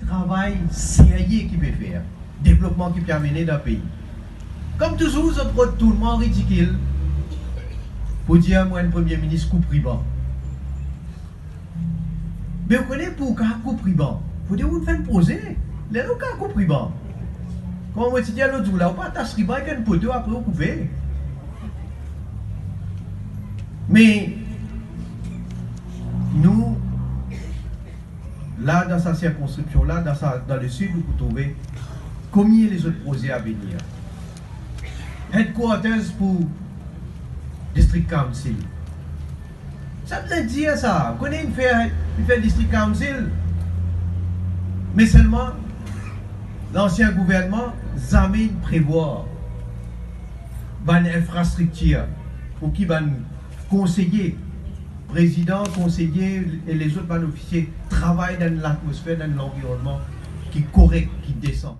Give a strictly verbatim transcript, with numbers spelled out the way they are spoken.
Travay serye ki pe fer, devlopman ki pe amene dan pei. Kom touzour, zot rod tourn mwa an ridikil pou dir mwa enn Premie Minis koup riban. Me ou kone, pou ou kav koup riban, fode ou fer enn proze. Lerla ou kav koup riban. Kouma mo ti dir lot zour la, ou pa atas riban ek enn poto, apre ou koupe. Me nou, la, dan sa sirkonskripsion la, dan sa, dan le sid, ou pou trouve komie lezot proze a venir. Headquarters pou District Council. Sa bizin dir sa, ou kone, inn fer, inn fer District Council, me selman lansien gouvernman zame inn prevwar bann infrastriktir pou ki bann konseye, prezidan, konseye e lezot bann ofisie travay dan enn latmosfer, dan enn lanvironnman ki korek, ki desan.